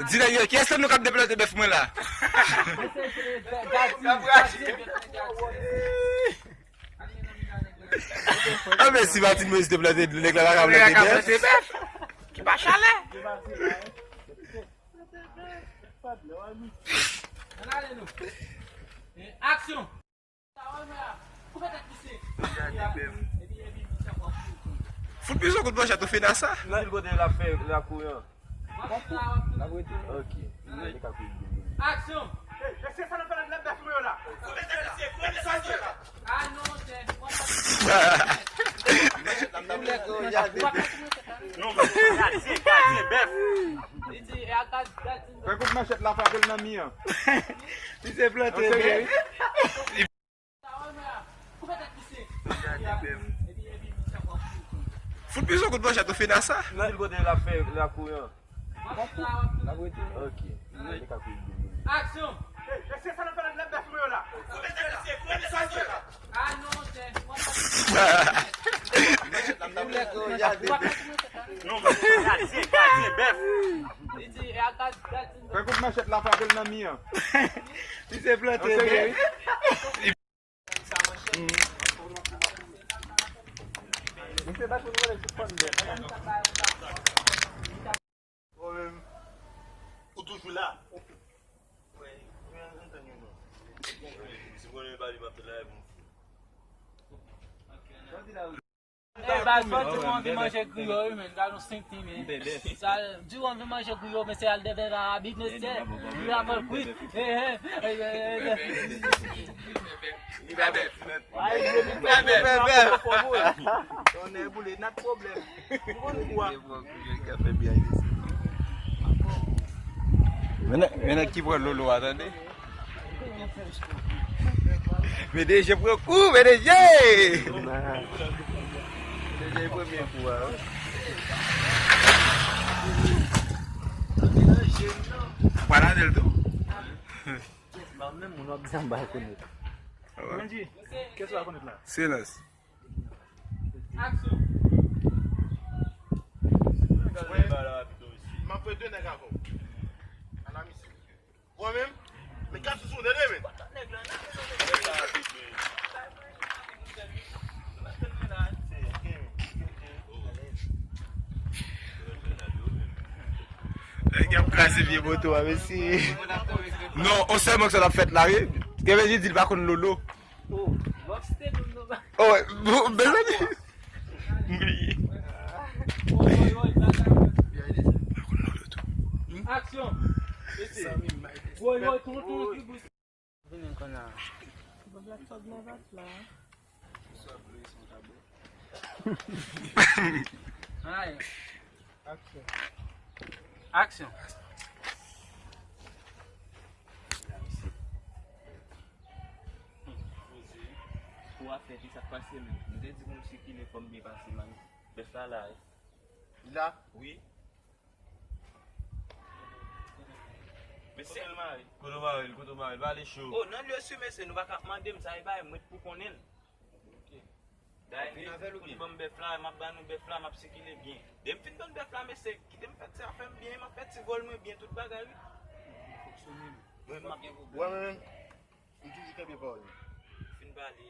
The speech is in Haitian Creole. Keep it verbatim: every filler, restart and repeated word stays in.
Di nèg yo, kiyès nan nou k ap deplante bèf mwen la? Anben, si Martin Moïse te plante, nèg la pa ka plante bèf. Ki pa chalè. Aksyon! Fout pizon kout manchèt ou fin a sa. Nan ki kote l ap fè, l ap kouri an? L ap rete. Ok. Aksyon! Mesye, sa nan fè nan bèf mwen yo la. Anonse. Non, men se gadyen, gadyen bèf. Fè kout manchèt la frape l nan mi an. Li se plante bèf. Fout pizon kout manchèt ou fin a sa. Nan ki kote l ap fè, l ap kouri an? L ap rete. Ok. Aksyon! Mesye, sa nan fè nan bèf mwen yo la. Anonse. Non, men se gadyen, gadyen bèf. Fè kout manchèt la frape l nan mi an. Li se plante bèf. Misye pa konn wè sou fòn bèf. Ou menm, ou toujou la. Si mwen menm pa li, m ap fè la, e bon. Ey, baz, fò di w anvi manje griyo, wi, men. Gad yon senk ti, men. Sa, di w anvi manje griyo, men se al dèyè arabik, men se li la fè l kwit. Ey, ey, ey, ey, ey. Li pa bèf. Ay, li pa bèf. Tonnè boule, n ap pwoblèm. Ou konn kou a. Men nèg, men nèg ki pran lolo a, tande. P D G pran kou, P D G! P D G premye kou a, wi. Ou pa lade l tou? Menm moun w ap di anba konèt. Mendy, kiyès w pa konèt la? Silans. Aksyon! M ap fè de nèg avè w. Al la misye. Mwen menm, men kat sou sou tande men. Nèg y ap kraze vye moto a, mesye. Non, on sèlman sa l ap fèt la, wi. Kevin di l pa konn lolo. Oh, bon, mezanmi. M bliye. Aksyon! Woy, woy, tonton, tonton, ki bous. Vini konn la. Ay. Aksyon. Aksyon. Pou afè ki sa k pase menm. M te di pou m sikile, fò m byen pase, man. Bèf la la, wi. Li la? Wi. Mesye. Kote l mare? Kote w mare l? Kote w mare l? Pale cho. Oh, nan lye si, mesye, nou pa ka ap mande m sa, e bagay mwen pou konnen l. Ok. Dayè, vin avè l ou byen? Ban m bèf la, m ap ban nou bèf la, m ap sikile byen. Depi m fin ban n bèf la, mesye, kite m fè ti afè m byen, m ap fè ti vòl mwen byen, tout bagay, wi. Fonksyone, wi. Mwen, m ap gen pwoblèm. Mwen menm, m toujou kenbe pawòl mwen. Fin pale.